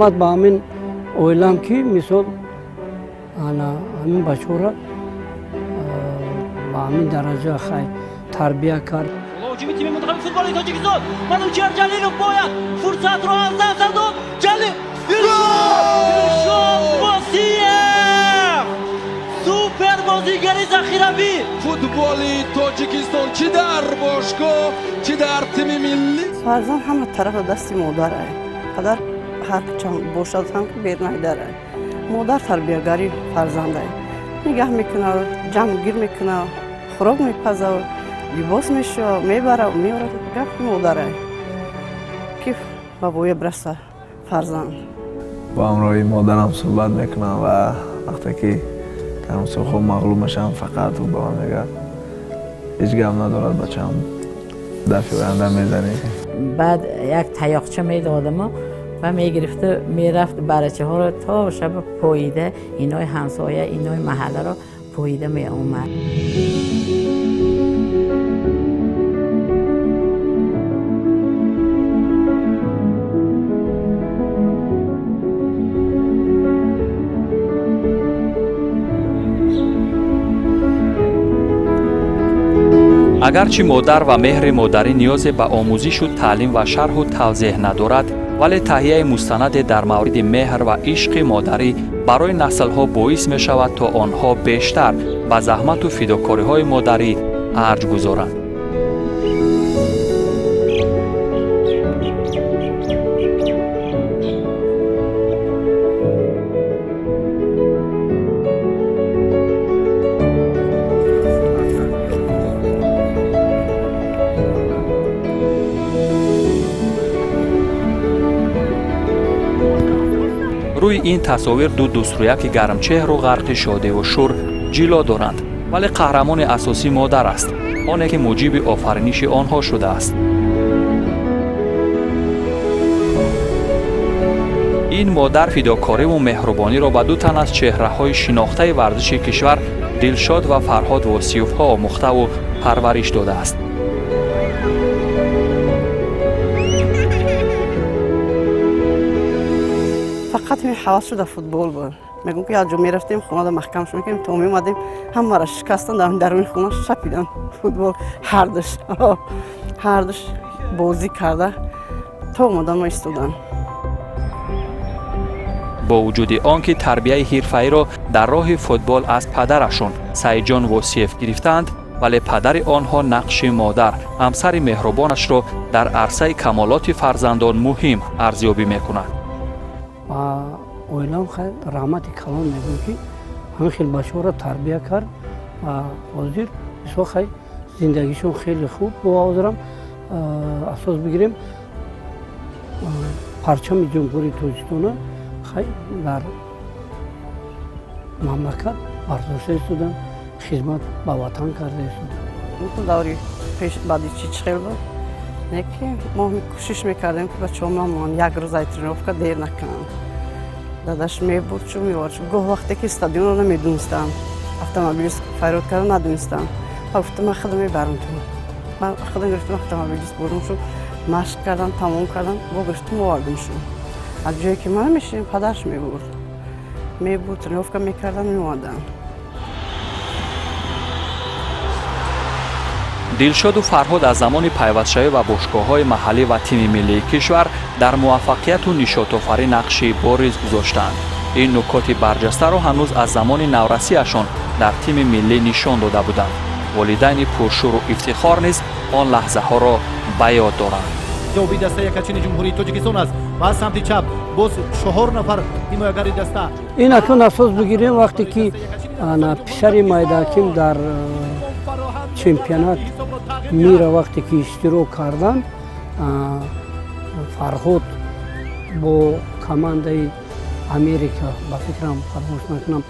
Раҳмат ба ҳамин оилам, ки мисол ана ҳамин бачаҳоро ба ҳамин дараҷа хай тарбия кард. Ҳуҷуми тими мунтахаби футболи Тоҷикистон, Манучеҳр Ҷалилов бояд фурсатро аз даст надод. Ҷалил, Иршод Восиев, супер бозигари захиравӣ. Футболи Тоҷикистон чӣ дар бошгоҳ, чӣ дар тими миллӣ. Фарзанд ҳама тарафа дасти модарае. Падар ҳар чанд бошад ҳам, ки бернайдарае. Модар тарбиягари фарзандае, нигаҳ мекунад, ҷамъгир мекунад, хӯрок мепазад, либос мешӯяд, мебарад, меорад. Гапи модарае, ки ба воя бираса фарзанд. Бо ҳамроҳи модарам суҳбат мекунам ва вақте ки дар мусобиқаҳо мағлуб мешавам, фақат ӯ ба ман мегӯяд: «Ҳеҷ гап надорад, бачаам, дафъи оянда мезанӣ». Баъд як таёқча медодаму ва мегирифту мерафт, барачаҳоро то шаба поида, инои ҳамсоя, инои маҳалларо поида меомад. Агарчи модар ва меҳри модарӣ ниёзе ба омӯзишу таълим ва шарҳу тавзеҳ надорад, вале таҳияи мустанаде дар мавриди меҳр ва ишқи модарӣ барои наслҳо боис мешавад, то онҳо бештар ба заҳмату фидокориҳои модарӣ арҷ гузоранд. Рӯи ин тасовир ду дӯстрӯяки гармчеҳру ғарқи шодиву шур ҷило доранд, вале қаҳрамони асосӣ модар аст, оне ки муҷиби офариниши онҳо шудааст. Ин модар фидокориву меҳрубониро ба ду тан аз чеҳраҳои шинохтаи варзиши кишвар, Дилшод ва Фарҳод Восиёвҳо, омӯхтаву парвариш додааст. Фақат ҳамин ҳавас шуда футбол буд. Мегӯм, ки як ҷо мерафтем, хонада маҳкам шуд мекардем, то меомадем, ҳамаро шикастан, дар даруни хона шапидан футбол. Ҳардуш бозӣ карда, то омадан мо истодан. Бо вуҷуди он ки тарбияи ҳирфаиро дар роҳи футбол аз падарашон Саидҷон Восиев гирифтаанд, вале падари онҳо нақши модар, ҳамсари меҳрубонашро, дар арсаи камолоти фарзандон муҳим арзёбӣ мекунад. Ба оилам хай раҳмати калон мегӯм, ки ҳамин хел бачаҳоро тарбия кард ва ҳозир бисёр хай зиндагишон хеле хуб. Бо ҳозирам асос бигирем, парчами Ҷумҳурии Тоҷикистона хай дар мамлакат бардошта истоданд, хизмат ба ватан карда истоданд. Даври пеш баъди чи чӣ хел буд, не ки мо кӯшиш мекардем, ки бачаҳо мамон як рӯз ай тренировка дер накунанд. Дадаш мебурд, чу меовард. Гоҳ вақте ки стадионро намедонистам, автомобилист фарёд карда, надонистам ва гуфтам: «Ман худам мебарам ту». Ман худам гирифтам, автомобилист бурдам шу, машқ кардан, тамом кардан, бо гирифтам, овардам шу. Аз ҷое ки ман мешинем, падараш мебурд, тренировка мекардан, меомадан. Дилшоду Фарҳод аз замони пайвастшавӣ ба бошгоҳҳои маҳаллӣ ва тими миллии кишвар дар муваффақияту нишотофарӣ нақши бориз гузоштаанд. Ин нукоти барҷастаро ҳанӯз аз замони наврасиашон дар тими миллӣ нишон дода буданд. Волидайни пуршӯру ифтихор низ он лаҳзаҳоро ба ёд доранд. Ҷавоби дастаи якачини Ҷумҳурии Тоҷикистон аст ва аз самти чап боз чаҳор нафар ҳимоягари даста. Ин акун асос бигирем, вақте ки ана писари майдаким дар чемпионат мира вақте ки иштирок кардан, Фарҳод бо командаи Америка, ба фикрам, фаромӯш накунам,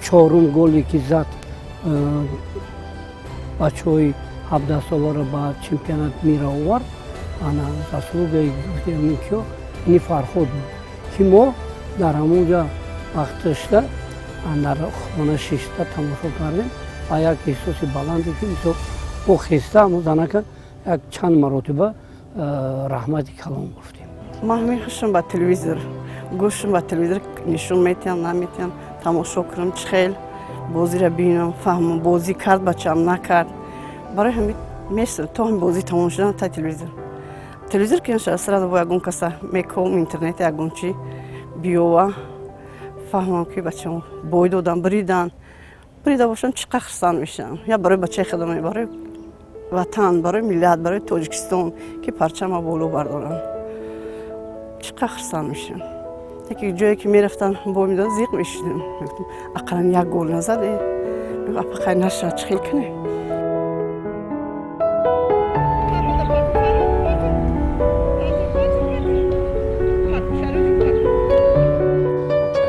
чорум голе ки зад, бачаҳои 17-соларо ба чемпионат мира овард. Ана заслугаи гуфтем, ини Фарҳод буд, ки мо дар ҳамонҷа вақташта дар хона шишта тамошо кардем ва як эҳсоси баланде, ки мисол бо хеста ҳамон занака як чанд маротиба раҳмати калон гуфтем. Ман мехӯшам ба телевизор, гӯшам ба телевизор нишон метиҳам, наметиҳам, тамошо кунам, чӣ хел бозиро бинам, фаҳмам, бозӣ кард бачаам, накард. Барои ҳамин мест то ҳамин бозӣ тамом шудан та телевизор. Телевизор ки нашава, сразу бо ягон каса меком, интернет ягон чи биёва, фаҳмам ки бачаам бой додан, бридан. Брида бошам, чӣ қадр хурсанд мешавам. Я барои бачаи худам, барои ватан, барои миллат, барои Тоҷикистон, ки парчама боло бардорам. Чӣ қадр хурсанд мешавам. Яке ҷое ки мерафтам, бой медодам, зиқ мешудем. Мегуфтам, ақаллан як гол назаде. Апақай нашавад, чӣ хел кунем?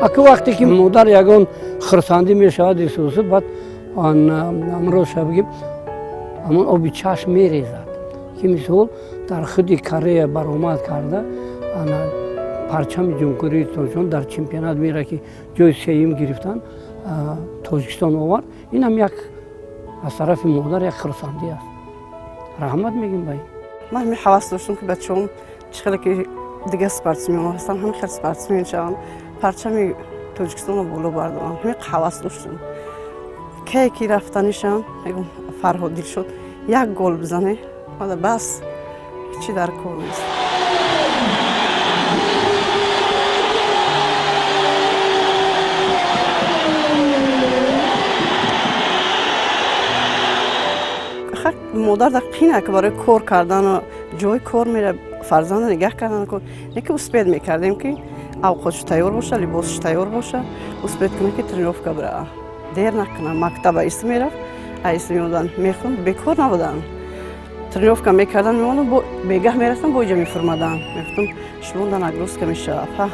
Аку вақте ки модар ягон хурсандӣ мешавад, эҳсосу баъд амроша бигем, ҳамон оби чашм мерезад, ки мисол дар худи Корея баромад карда, ана парчами Ҷумҳурии Тоҷикистон дар чемпионат мера, ки ҷои сеюм гирифтан, Тоҷикистон овард. Инам як аз тарафи модар як хурсандӣ аст. Раҳмат мегим ба ин. Ман ҳамин ҳавас доштам, ки бачаҳом чӣ хеле ки дигар спортсменҳо ҳастанд, ҳамин хел спортсмен шаванд, парчами Тоҷикистонро боло бардорам. Ҳамин ҳавас доштам. Кае ки рафтанишам, мегум, Фарҳод Дилшод як гол бизане, мада бас, ҳечи дар кор нест. Модар дар қина ки барои кор кардану ҷои кор мера, фарзанда нигаҳ кардан, не ки успеть мекардем, ки авқотш тайёр боша, либосш тайёр боша, успеть кунем, ки тренировка бирава, дер накунам. Мактаба ис мерафт, аис меомадан, мехонд, бекор набудам. Тренировка мекардан, меомадам, бегаҳ мерафтам, бо иҷа мефурмадам. Мегуфтам, шумо да нагрузка мешава, апа,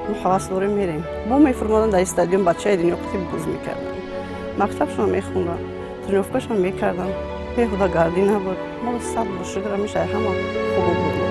мо ҳавас дорем, мерем. Бо мефурмадан дар стадион, бачаи дунё қити боз мекардам. Мактабшон мехондам, тренировкашон мекардам, беҳуда гардӣ набуд. Мо сад бо шукр, ҳамеша ҳама хубу боло.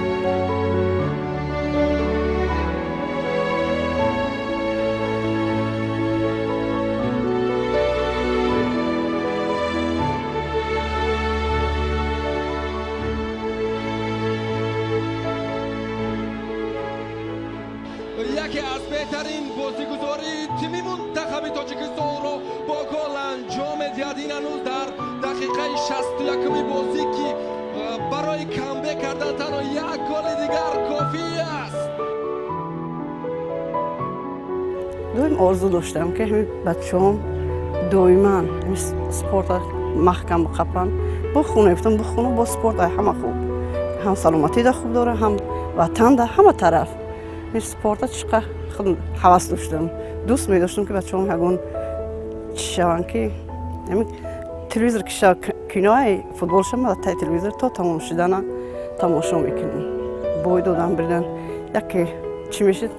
Яке аз беҳтарин бозигузории тими мунтахаби Тоҷикистонро бо гол анҷом медиҳад. Ин ҳанӯз дар дақиқаи 61-уми бозӣ, ки барои камбек кардан танҳо як голи дигар кофӣ аст. Доим орзу доштам, ки ҳамин бачаҳом доиман спорта маҳкам қапанд, бихона. Гуфтам, бихона, бо спорт ай ҳама хуб, ҳам саломатида хуб дора, ҳам ватанда, ҳама тараф. Ин спорта чӣ қадр худ ҳавас доштам, дӯст медоштам, ки бачаҳом ягон чӣ шаванд, ки ҳамин телевизор ки шава, кинои футбол шава, тай телевизор то тамом шудана тамошо мекунем. Бой додан, бридан, яке чӣ мешид,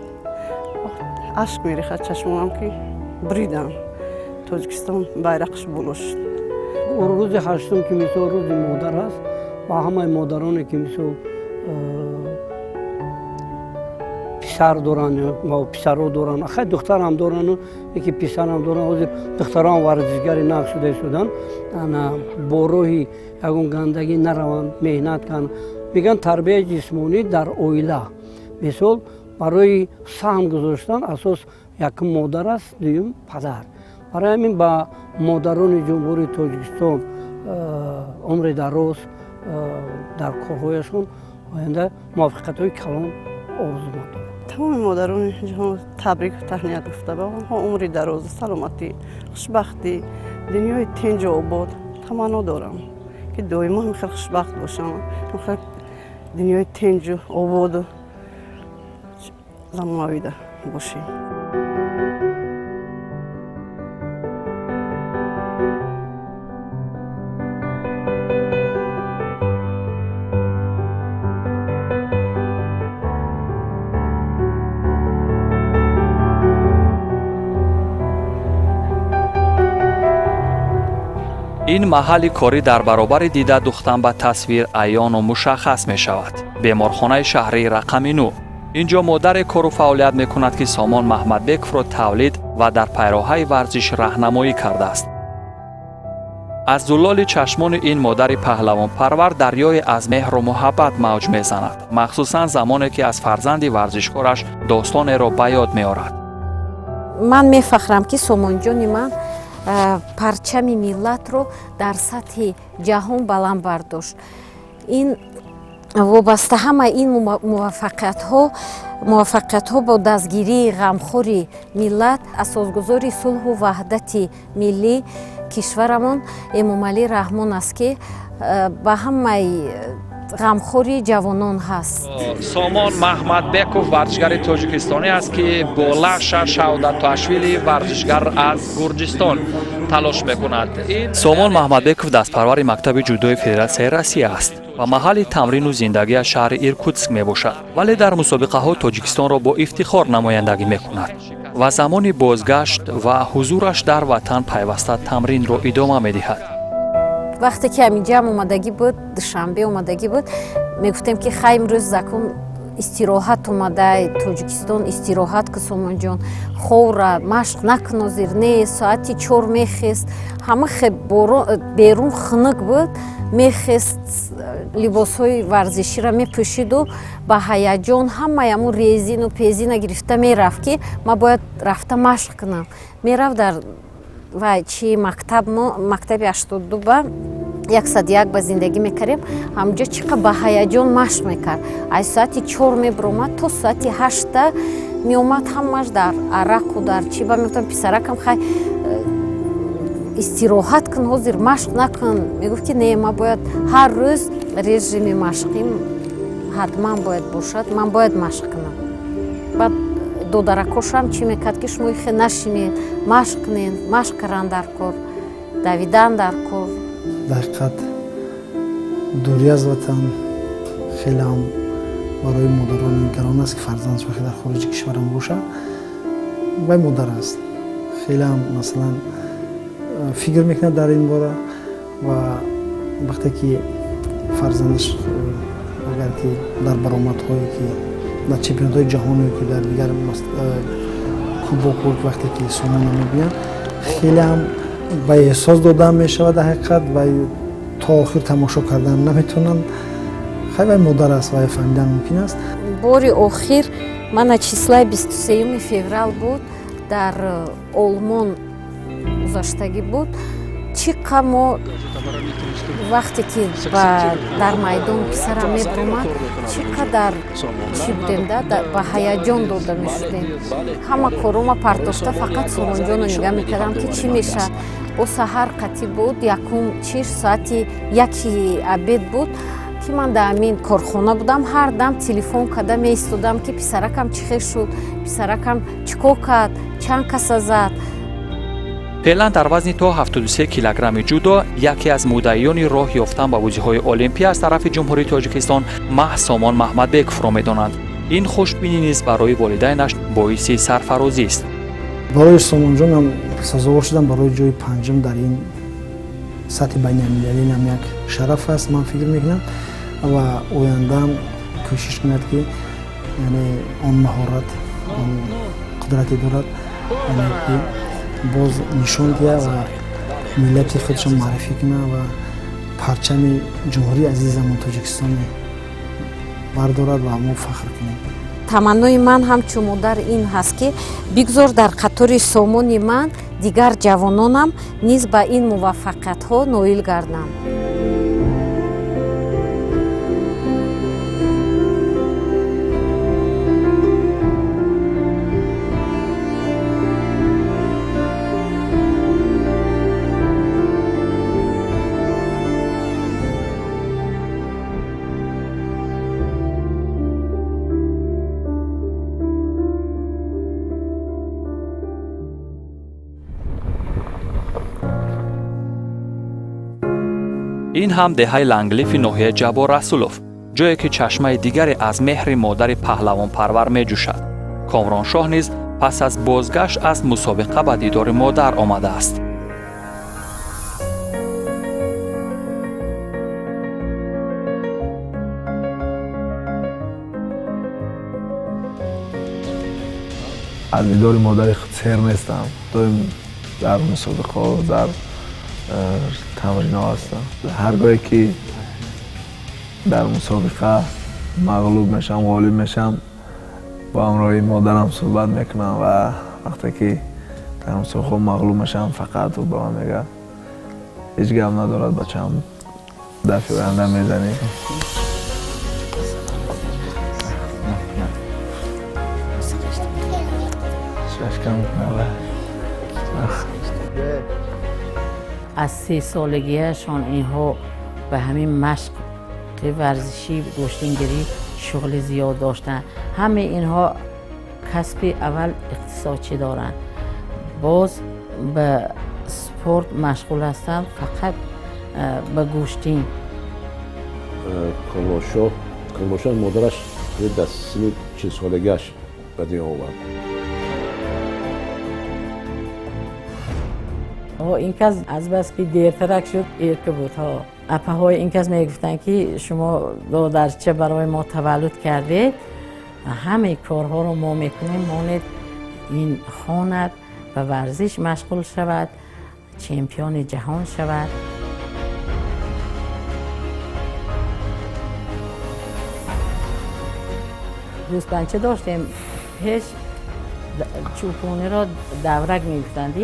ашк мерехад чашмонам, ки бридам, Тоҷикистон байрақш боло шуд. Рӯзи 8-ум, ки мисол рӯзи модар аст, ба ҳамаи модароне, ки мисол писар доранд ва писаро доранд, хай духтарам дорану яки писарам доранд, ҳозир духтарам варзишгари нағз шуда истоданд, ана бо роҳи ягон гандагӣ нараванд, меҳнат кунанд. Мегӯянд, тарбияи ҷисмонӣ дар оила мисол барои саҳм гузоштан асос якум модар аст, дуюм падар. Барои ҳамин ба модарони Ҷумҳурии Тоҷикистон умри дароз, дар корҳояшон оянда муваффақиятҳои калон орзуманд дорам. Тамоми модарони ҷаҳон табрику таҳният гуфта, ба онҳо умри дарозу, саломатӣ, хушбахтӣ, дунёи тинҷу обод таманно дорам, ки доимо ҳам хел хушбахт бошам, ҳам дунёи тинҷу ободу замонавида бошем. Ин маҳалли корӣ дар баробари дида духтан ба тасвир аёну мушаххас мешавад. Беморхонаи шаҳрии рақами 9. Ин ҷо модаре кору фаъолият мекунад, ки Сомон Маҳмадбековро тавлид ва дар пайроҳаи варзиш раҳнамоӣ кардааст. Аз зулоли чашмони ин модари паҳлавонпарвар дарёи аз меҳру муҳаббат мавҷ мезанад, махсусан замоне ки аз фарзанди варзишкораш достонеро ба ёд меорад. Ман мефахрам, ки Сомонҷони ман парчами миллатро дар сатҳи ҷаҳон баланд бардошт. Ин вобаста ҳама ин муваффақиятҳо бо дастгирии ғамхори миллат, асосгузори сулҳу ваҳдати миллӣ кишварамон Эмомалӣ Раҳмон аст, ки ба ҳамаи ғамхори ҷавонон ҳаст. Сомон Маҳмадбеков варзишгари тоҷикистонӣ аст, ки бо Лаша Шавдатуашвили варзишгар аз Гурҷистон талош мекунад. Сомон Маҳмадбеков дастпарвари мактаби ҷудои Федератсияи Россия аст ва маҳалли тамрину зиндагиаш шаҳри Иркутск мебошад, вале дар мусобиқаҳо Тоҷикистонро бо ифтихор намояндагӣ мекунад ва замони бозгашт ва ҳузураш дар ватан пайваста тамринро идома медиҳад. Вақте ки ҳаминҷаам омадагӣ буд, Душанбе омадагӣ буд, мегуфтем, ки хай, имрӯз закон истироҳат омадай Тоҷикистон, истироҳат ку, Сомонҷон, ховра машқ накун ҳозир. Не, соати 4 мехест, ҳама берун хунук буд, мехест, либосҳои варзиширо мепӯшиду ба ҳаяҷон ҳамаи ҳамун резину пезина гирифта мерафт, ки ман бояд рафта машқ кунам. Мерафт дар вай чи мактаб, мо мактаби 82 ба 101 ба зиндагӣ мекардем, ҳамҷо чӣ қадр ба ҳаяҷон машқ мекард. Аз соати 4 мебиромад, то соати 8 меомад, ҳамаш дар арақу дар чи. Ба мегуфтам: «Писаракам, хай, истироҳат кун, ҳозир машқ накун». Мегуфт, ки не, ман бояд ҳар рӯз режими машқим ҳатман бояд бошад, ман бояд машқ кунам. Баъд додаракошам чӣ мекард, ки шумо ихе нашинед, машқ кунед, машқ кардан дар кор, давидан дар кор. Дар ҳақиқат, дурӣ аз ватан хеле ҳам барои модарон гарон аст, ки фарзандаш вақте дар хориҷи кишварам бошад. Вай модар аст, хеле ҳам, масалан, фикр мекунад дар ин бора ва вақте ки фарзандаш агар ки дар баромадҳое ки дар чемпионатҳои ҷаҳоне ки дар дигар кубокҳо вақте ки Сомона мебинанд, хеле ҳам ба эҳсос дода мешавад. Дар ҳақиқат, вай то охир тамошо кардан наметавонанд. Хай, вай модар аст, вай фаҳмидан мумкин аст. Бори охир мана числаи 23-юми феврал буд, дар Олмон гузаштагӣ буд. Чӣ қа мо вақте ки дар майдон писарам мебиромад, чӣ қадар чӣ будем да, ба ҳаяҷон дода мешудем. Ҳама корома партофта, фақат Сомонҷонро нигаҳ мекардам, ки чӣ мешавад. Бо саҳар қатӣ буд, якум чиш соати 1-и обед буд, ки ман дар ҳамин корхона будам. Ҳар дам телефон карда меистодам, ки писаракам чӣ хел шуд, писаракам чӣ кор кард, чанд каса зад. Феълан дар вазни то 73 килограмми ҷудо яке аз муддаиёни роҳ ёфтан ба бозиҳои Олимпӣ аз тарафи Ҷумҳурии Тоҷикистон маҳз Сомон Маҳмадбековро медонанд. Ин хушбинӣ низ барои волидайнаш боиси сарфарозист. Барои Сомонҷонам сазовор шудам барои ҷои панҷум дар ин сатҳи байналмилалӣ ҳам як шараф аст, ман фикр мекунам, ва ояндаам кӯшиш кунад, ки яъне он маҳорат, он қудрате дорад, яъне ки боз нишон диҳад ва миллати худашон муаррифӣ кунад ва парчами ҷумҳурии азизамон Тоҷикистоне бардорад ва мо фахр кунем. Таманнои ман ҳамчун модар ин ҳаст, ки бигзор дар қатори Сомони ман дигар ҷавононам низ ба ин муваффақиятҳо ноил гарданд. Ин ҳам деҳаи Ланглифи ноҳияи Ҷаббор Расулов, ҷое ки чашмаи дигаре аз меҳри модари паҳлавонпарвар меҷӯшад. Комроншоҳ низ пас аз бозгашт аз мусобиқа ба дидори модар омадааст. Аз дидори модари худ сер нестам. Доим дар мусобиқаҳо, дар Тамринҳо ҳастам. Ҳаргоҳе ки дар мусобиқа мағлуб мешавам, ғолиб мешавам, бо ҳамроҳи модарам суҳбат мекунам ва вақте ки дар мусобиқа мағлуб мешавам, фақат ӯ ба ман мегӯяд: ҳеҷ гап надорад, бачаам, дафъи оянда мезанӣ. Аз 3 солагиашон инҳо ба ҳамин машқи варзишӣ, гӯштингирӣ шуғли зиёд доштанд. Ҳамаи инҳо касби аввал иқтисодчӣ доранд, боз ба спорт машғул ҳастанд, фақат ба гӯштин. Комроншоҳ модараш дар синни 40 солагиаш ба дунё овард. Ин кас азбаски дертарак шуд, эрка буд. Апаҳои ин кас мегуфтанд, ки шумо додарча барои мо таваллуд кардед, ҳамаи корҳоро мо мекунем, монед ин хонад, ба варзиш машғул шавад, чемпиони ҷаҳон шавад. Гӯсфандча доштем, пеш чӯпониро даврак мегуфтанд.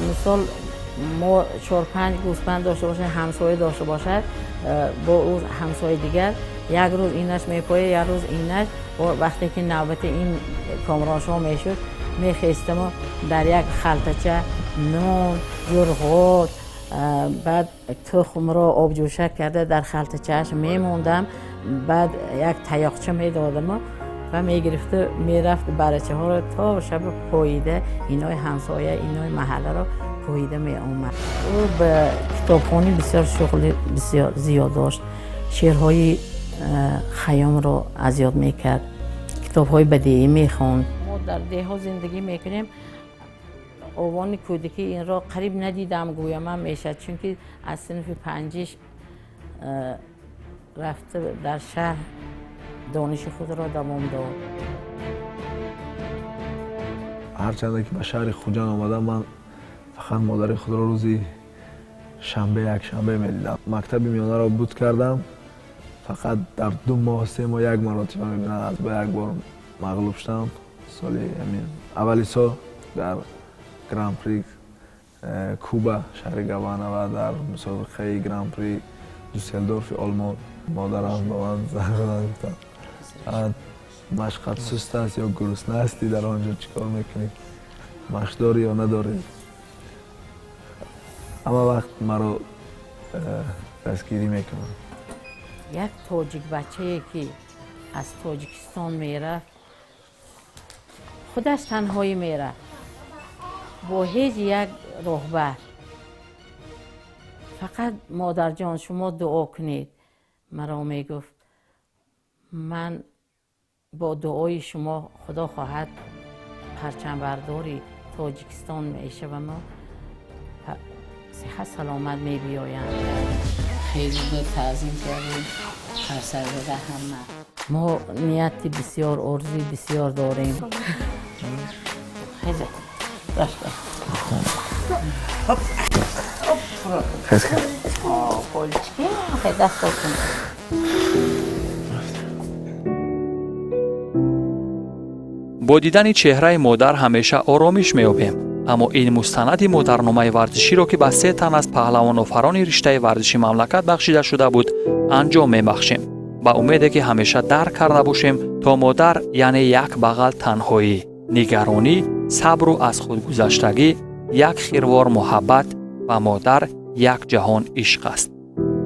Мисол, мо 4-5 гӯсфанд дошта бошем, ҳамсоя дошта бошад, бо ӯ ҳамсояи дигар як рӯз инаш мепояд, як рӯз инаш. Вақте ки навбати ин Комроншоҳ мешуд, мехестаму дар як халтача нон, ҷурғот, баъд тухмро обҷӯшак карда дар халтачааш мемондам, баъд як таёқча медодаму ва мегирифту мерафт барачаҳоро то шаби поида, инои ҳамсоя, инои маҳалларо поида меомад. Ӯ ба китобхонӣ бисёр шуғли бисёр зиёд дошт. Шеърҳои Хайёмро аз ёд мекард, китобҳои бадеӣ мехонд. Мо дар деҳҳо зиндагӣ мекунем, овони кӯдакӣ инро қариб надидам гӯямам мешавад, чунки аз синфи 5 рафта дар шаҳр дониши худро давом дод. Ҳарчанде ки ба шаҳри Хуҷанд омадам, ман фақат модари худро рӯзи шанбе, якшанбе медидам. Мактаби миёнаро буд кардам, фақат дар 2 моҳ, 3 моҳ як маротиба мебинам. Аз ба як бор мағлуб шудам. Соли ҳамин аввали сол дар Гран-при Куба, шаҳри Гавана, ва дар мусобиқаи Гран-при Дюссельдорфи Олмон модарам ба ман занг заданд, гуфтанд: машқат суст аст ё гурусна ҳастӣ, дар он ҷо чӣ кор мекунӣ, машқ дорӣ ё надорӣ? Ҳама вақт маро дастгирӣ мекунанд. Як тоҷик бачае ки аз Тоҷикистон мерафт, худаш танҳоӣ мерафт, бо ҳеҷ як роҳбар. Фақат модарҷон, шумо дуо кунед, маро мегуфт. Ман бо дуои шумо худо хоҳад парчамбардори Тоҷикистон мешаваму сиҳат саломат мебиёям. Хеле таъзим кардем, ҳарсарзада ҳама. Мо нияти бисёр, орзуи бисёр дорем. Хеле рафта. Бо дидани чеҳраи модар ҳамеша оромиш меёбем, аммо ин мустанади модарномаи варзиширо, ки ба 3 тан аз паҳлавонофарони риштаи варзиши мамлакат бахшида шуда буд, анҷом мебахшем, ба умеде ки ҳамеша дарк карда бошем, то модар яъне як бағал танҳоӣ, нигаронӣ, сабру аз худгузаштагӣ, як хирвор муҳаббат ва модар як ҷаҳон ишқ аст.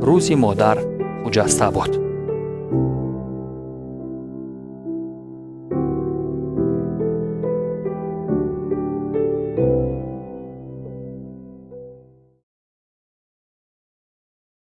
Рӯзи модар хуҷаста буд.